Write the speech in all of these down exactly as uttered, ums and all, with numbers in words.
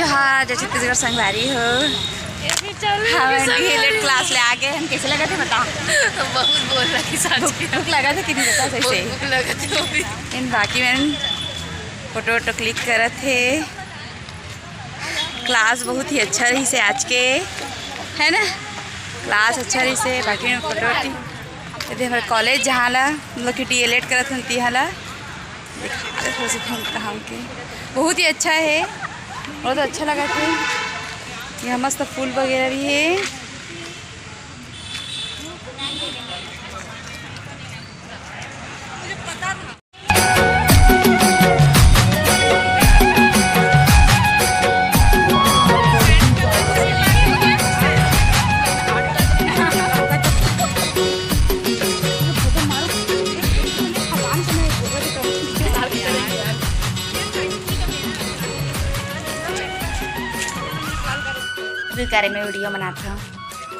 हाँ, जय छत्तीसगढ़ संगवारी हो। हमन भी लेट क्लास ले आगे हन, कैसे लगा थे बता? बहुत बोर लगी साँच के। भूख लगा थे कि नहीं बता सही से? भूख लगा थे अभी। इन बाकी मन फोटो वोटो क्लिक करत हे। क्लास बहुत ही अच्छा रहिसे आज के, है ना? क्लास अच्छा रहिसे, बाकी मन फोटो वोटो। ये दे हमर कॉलेज जहाँ ला, मतलब कि डीएलएड करत हन तिहाँ ला। देखा दे थोड़ा सा घूम टहल के, बहुत ही अच्छा है, बहुत अच्छा लगा थे। यहाँ मस्त फूल वगैरह भी है। के बारे में वीडियो बनात हूँ।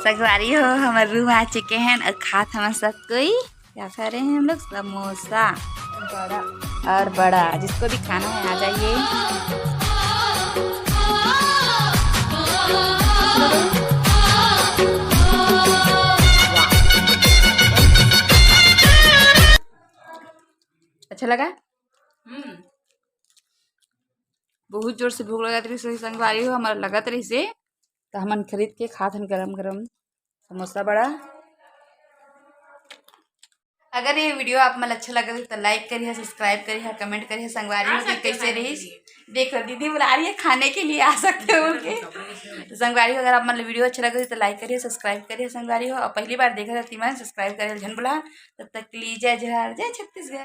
संगवारी हो, हमर रूम आ चुके हैं और खात हमन सब कोई। क्या खा रहे हैं हम लोग? समोसा। बड़ा। और बड़ा, जिसको भी खाना है आ जाइए। अच्छा लगा? हम्म। बहुत जोर से भूख लगत रहिस संगवारी हो, हमर लगत रहिसे, त हमन खरीद के खात हन गरम गरम समोसा बड़ा। अगर ये वीडियो आप मन अच्छा लगत हे तो लाइक करिए, सब्सक्राइब करिए, कमेंट करिए संगवारी हो कि कैसे रहिस। देखो दीदी बुला रही है खाने के लिए, आ सकते हो बोल के। तो संगवारी हो, अगर आप मन वीडियो अच्छा लगे तो लाइक करिए, सब्सक्राइब करिए संगवारी हो, और पहली बार देखत हो तिमन सब्सक्राइब करे झन भुला। तब तक के लिए जय जोहार, जय छत्तीसगढ़।